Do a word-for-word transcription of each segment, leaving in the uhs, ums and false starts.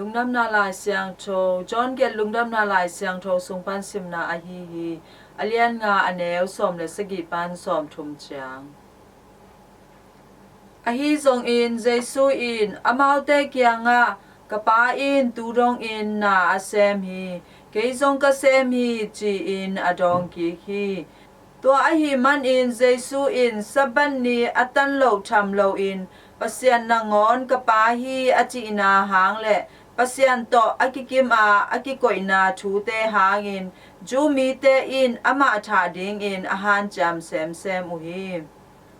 Lungdamna Lai Siangtho, John gelh Lungdamna Lai Siangtho sung pan simna ahi hi. A lian nga, a neu sawm le sagih pan sawm thum ciang. Ahi zongin Jesu in amaute kiangah, "Ka Pa in tu dongin na a sem hi, kei zong ka sem hi," ci-in a dawng kik hi. Tua ahih manin Jesu in Sabbath ni a tan loh tham loin, Pasian nangawn ka Pa hi a cihna hang le Pasian tawh a kikim a a kikoihna thute hangin, Jew mite in amah thah dingin a hanciam semsem uh hi.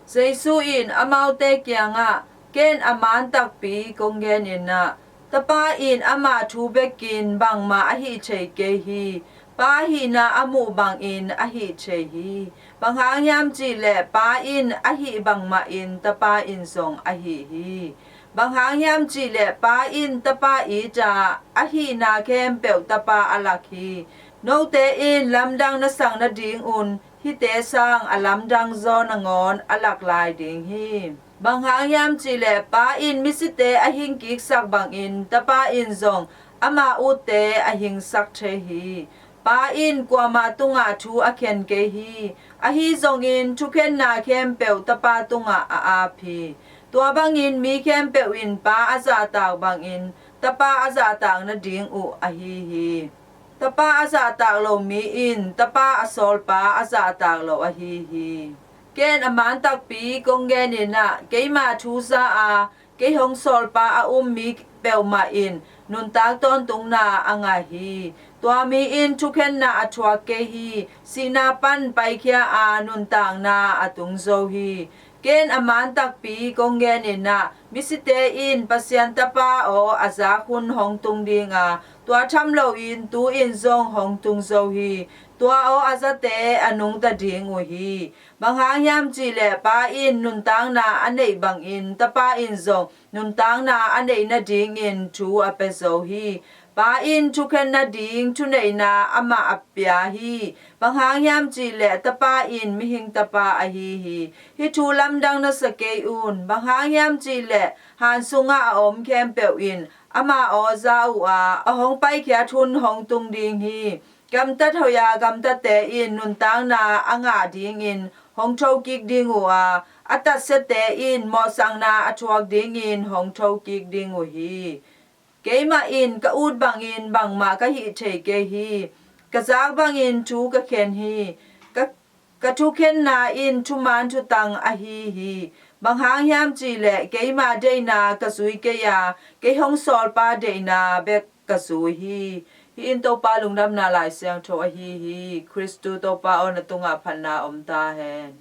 Jesu in amaute kiangah, "Ken a man takpi kong genin ah, Tapa in ama thu bekin bangmah a hih thei kei hi. Pa hihna a muh bangin a hih thei hi. Bang hang hiam cihleh Pa in a hih bangmahin Tapa in zong a hih hi. Bang hang hiam cihleh Pa in Tapa it a, a hihna khempeuh Tapa a lak hi. Note in lamdang na sak nadingun hihte sang a lamdang zaw nangawn a lak lai ding hi. Bang hang hiam cihleh Pa in misite a hingkiksak bangin Tapa in zong ama utte a hingsak thei hi. Pa in kuamah tungah thu a khen kei hi. Ahi zongin thukhenna khempeuh Tapa tungah a ap hi. Tua bangin mi khempeuh in Pa a zahtak bangin Tapa a zahtak nading uh ahi hi. Tapa a zahtak lo mi in Tapa a sawlpa a zahtak lo ahi hi. Ken a man takpi kong genin ah, keima thu za a, kei hong sawlpa a um mi peuhmah in nuntak tawntungna a ngah hi. Tua mi in thukhenna a thuak kei hi. Sihna pan paikhia a, nuntakna a tung zo hi. Ken a man takpi kong genin ah, misite in Pasian Tapa aw a zak hun hong tung ding a, tua tham loin tu-in zong hong tung zo hi. Tua aw a zate a nungta ding uh hi. Bang hang hiam cihleh Pa in nuntakna a neih bangin Tapa in zong nuntakna a neih nadingin thu a pia zo hi. Pa in thukhen nading thuneihna amah a pia hi. Bang hang hiam cihleh Tapa in mihing Tapa ahi hi. Hih thu lamdang na sa kei un. Bang hang hiam cihleh han sungah a om khempeuh in ama aw za uh a, a hong paikhiat hun hong tung ding hi. Gamtat hoih a gamtate in nuntakna a ngah dingin hong thokik ding uh a, a tatsiate in mawhsakna a thuak dingin hong thokik ding uh hi. Keimah in ka ut bangin bangmah ka hih thei kei hi. Ka zak bangin thu ka khen hi. Ka, ka thukhenna in thuman thutang ahi hi. Bang hang hiam cihleh keima deihna ka zui kei a, kei hong sawlpa deihna bek ka zui hi. Hih in Topa Lungdamna Lai Siangtho ahi hi. Khristu Topa aw, na tungah phatna om ta hen.